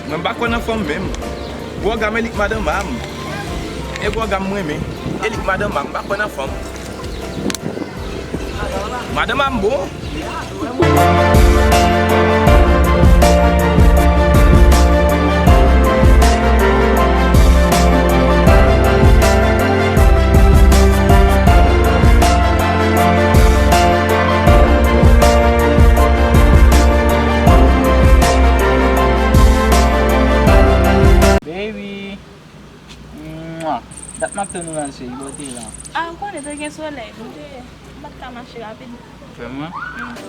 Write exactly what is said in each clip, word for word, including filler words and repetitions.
Mwen m pa kwè nan fanm menm. Gwo gam e li k madanm a m. E gwo gam mwen renmen. E li k madanm a m, m pa kwè nan fanm. Madanm a m bon. Baby. Mwa. Dat m ap tann ou la, cheri, bò te la. A, ou konnen te gen solèy, m te, m pa t ka mache rapid. Vrèman?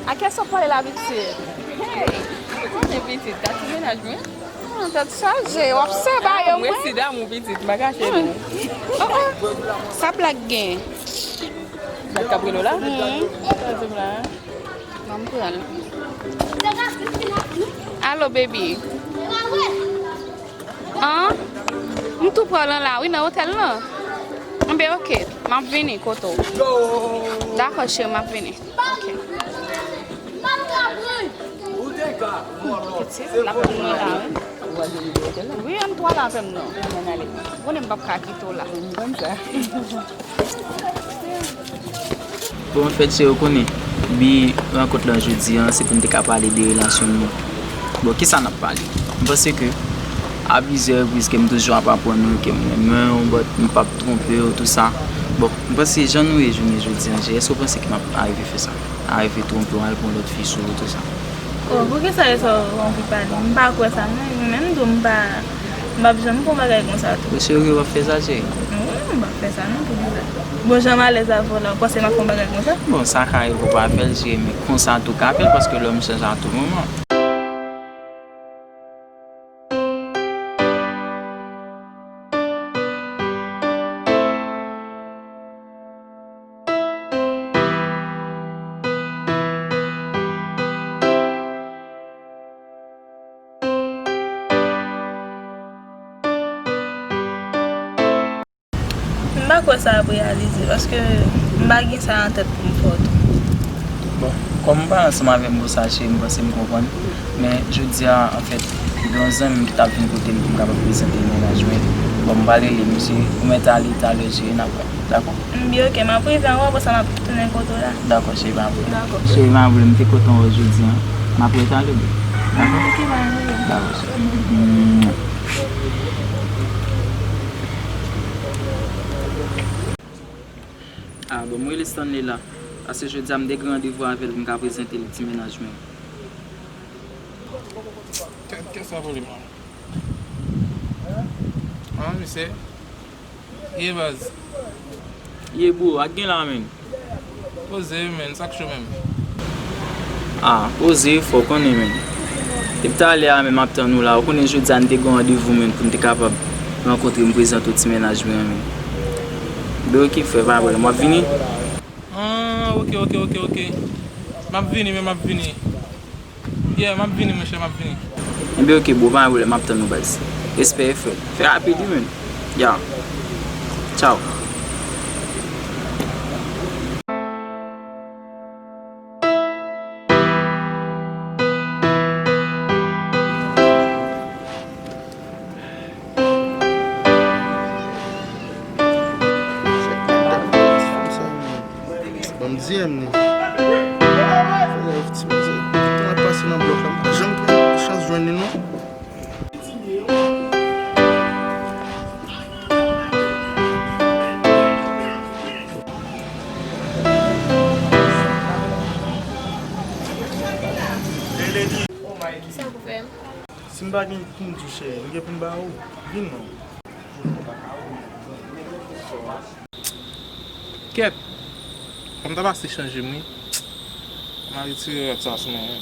A kiyès w ap pale la, pitit? Hey, ou konnen pitit, ka ti mennaj mwen? Ah, tèt chaje, w ap sèba yo, mwen. Mwen se damou pitit, m pa kache non. Oh, oh. Sa Black gen? Black k ap rele w la? Sa w di m la? Ban m pran l. Alo, baby. An? M tou pran lan la, wi, nan otèl lan. Enben, oke, m ap vini kote w. Dakò, cheri, m ap vini. Oke. Pitit, l ap vini la, wi. Wi, ann tou al avè m non. Ou konnen m p ap ka kite w la. M konn sa. Bon, anfèt, cheri, ou konnen, bi rankont lan jodi a, se pou n te ka pale de relasyon nou. Bon, kisa n ap pale? M panse ke a plizyè repriz ke m toujou ap aprann ou ke m renmen w, but m p ap twonpe w, tou sa. Bon, m panse jan nou ye jounen jodi a, cheri, èske w panse ke m ap arive fè sa? Arive twonpe w, al pran lòt fi sou ou, tou sa. Oh, poukisa e sa w anvi pale? M pa kwè sa non, mwen menm tou m pa, m p ap janm fè yon bagay konsa tou. Ou serye w ap fè sa, cheri? Wi, m p ap fè sa non, poukisa? Bon, jan m alèz avè w la, ou panse m ap fè yon bagay konsa? Bon, sa ka rive w pa fè l, cheri, men konsa tou ka fè l, paske lòm chanje a tou moman. M pa kwè sa ap reyalize, paske m pa gen sa nan tèt pou m fè w tou. Bon, kòm ou pale ansanm avè m konsa, cheri, m panse m konprann. Men, jodi a, anfèt, gen yon zanmi m ki t ap vin kote m pou m kapab prezante l mennaj mwen. Bon, m pral rele misye, ou mèt ale talè, cheri, n ap wè. Dakò? M byen, oke, m ap rive anwo, apre sa m ap tounen kote w la. Dakò, cheri, pa pwoblèm. Dakò. Cheri, pa pwoblèm, m te kontan wè w jodi a. M ap wè w talè, boo. Dakò? Oke, pa gen pwoblèm. Dakò, cheri. Ah, bon, m rele Stanley la. Paske jodi a m te gen randevou avè l pou m ka prezante l ti mennaj mwen. Kè, kè sa vole, man? Ah, misye. Ye baz. Ye bro, ak gen la menm. Poze wi menm, sa k cho menm? Ah, poze wi, fò w konnen menm. Depi talè a menm m ap tann ou la, ou konnen jodi a n te gen randevou menm pou n te kapab rankontre m prezante w ti mennaj mwen an menm. Be oke frè, pa pwoblèm, w ap vini? Ah, oke, oke, oke, oke. M ap vini, men m ap vini. Yeah, m ap vini, monchè, m ap vini. Enben, oke, bro, pa gen pwoblèm, m ap tann ou, baz. Respè, frè. Fè rapid, wi, menm. Ya. Tchaw. Ban m di m ni. Fè lèv ti mesye. Tout tan ap pase nan blòk la, m pa janm pran chans jwenn li non. Sa pou fè m? Si m pa gen pou m di w, cheri, m gen pou m ba ou. Vin non. Kèt! Fanm ta pase chanje m wi. M a retire rad sa sou men wi.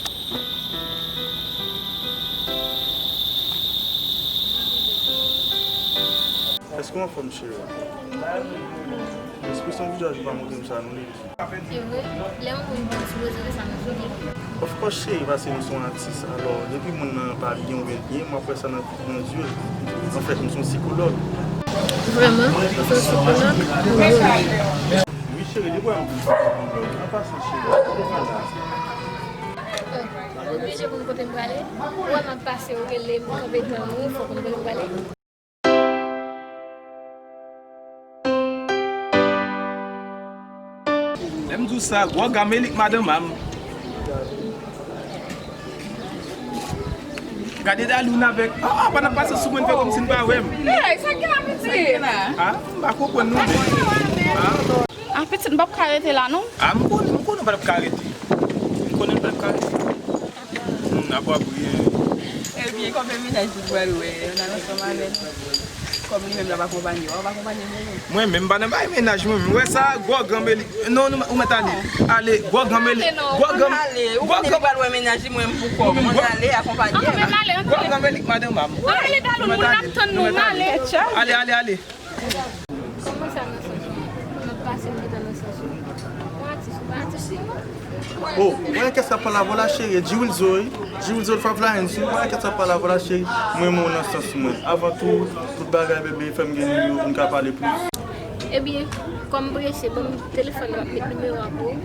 Èske w anfòm, cheri? Ekspresyon vizaj ou pa montre m sa non, Lady. Se vre, lè yon moun bon sipoze wè sa nan figi l. Of course, cheri, paske m se yon atis. Alò, depi moun nan pa byen oubyen l byen, m ap wè sa nan, nan zye l. Anfèt, m se yon sikològ. Vrèman? Ou se yon sikològ? Wi, cheri, depi w wè m di m se yon sikològ, m ap pase, cheri. Ou pa la. Oblije konn kote m prale. Ou wè m ap pase, ou rele m, kanpe tann ou, fò w konn kote m prale. Lè m di w sa, gwòg a m e li k madanm a m. Gade Daloun avèk, ah, ah, pandan pase sou mwen, fè kòmsi n pa wè m. Hey, sa k gen la, pitit? Ah, m pa konprann nou menm. Ah. Ah, pitit, m p ap ka rete la, non. Ah, m konnen, m konnen w pa t ap ka rete. M konnen w pa t ap ka rete. Hmm, apre w ap ri, hein. Ebyen, kòm se mennaj li pral wè, ann al ansanm avè l. Kòm li menm l ap akonpanye w, w ap akonpanye mwen menm. Mwen menm, m pa nan bagay mennaj mwen menm. Ou wè sa, gwòg a m e li. Non, non, ou mèt ale. Ale, gwòg a m e li. Gwòg a m. Ale, ou konnen li pral wè mennaj li, mwen m pou kò m. Ann ale, akonpanye m. Gwòg a m e li k madanm a m. Ann ale, Daloun, moun ap tann nou, ann ale. Ale, ale, ale. Kòman sa nan sans ou? M ap pase m gentan nan sans ou. Ou atis, ou pa atis non. Oh, mwen kè sa pale avè w la cheri, G Wilzo wi. G Wilzo Five Lines wi, mwen kè sa pale avè w la cheri. Mwen renmen w nan sans mwen. Avan tou, tout bagay bebe, fè m gen nimewo pou n ka pale plis. Ebyen, kòm m prese, ban m telefòn nan, m ap met nimewo a pou ou.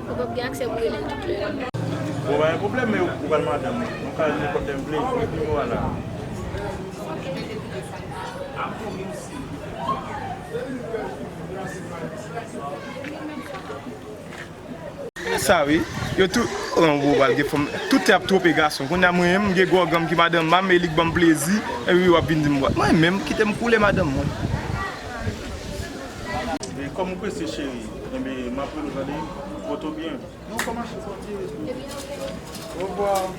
Ou p ap gen aksè pou rele m tout lè. Bon, pa gen pwoblèm, men ou pral madanm mwen. Mwen ka rele nenpòt lè m vle, ou met nimewo a la. E sa wi. Yo tou, oh, ou pral gen fanm. Tout ap twonpe gason. Kounye a mwen menm, m gen gwòg a m ki madanm a m, e li k ban m plezi, epi w ap vin di m, mwen menm, kite m koule madanm mwen. E kòm ou prese, cheri, enben, m ap rele w, tande? Poto byen. Non, kòman se soti? Au revoir.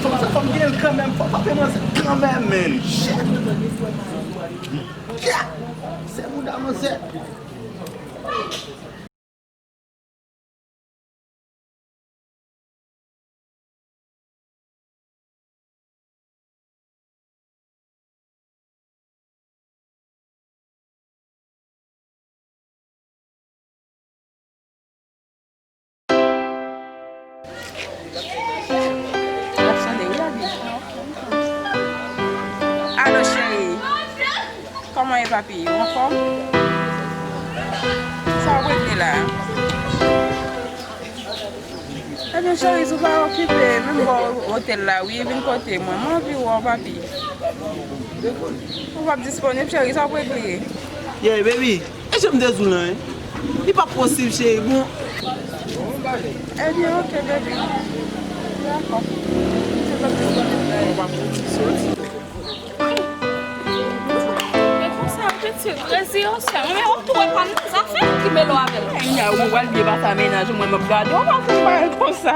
Kòman sa, fò m gen l kanmenm, fò m frape manzè kanmenm, man. Shit! Yeah! Se bouda manzè. Alo, cheri. Kòman ye, papi? Ou anfòm? Sa w ap regle la? Ebyen, cheri, si w pa okipe, menm bò otèl la, wi, vin kote mwen. Mwen anvi wè w, papi. Ou p ap disponib, cheri, sa w ap regle? Yeah, baby. E jan m te di w lan, wi. Li p ap posib, cheri. Bon. Ebyen, oke, baby. Dakò. Se pa disponib la. Ou p ap soti. Men konsa, pitit, rezi yo, sè mwen, men w ap tou wè pa m nan zafè ki mele w avè l. Enya, ou pral byen pase a mennaj ou, mwen m ap gade w, pa fè m bagay konsa.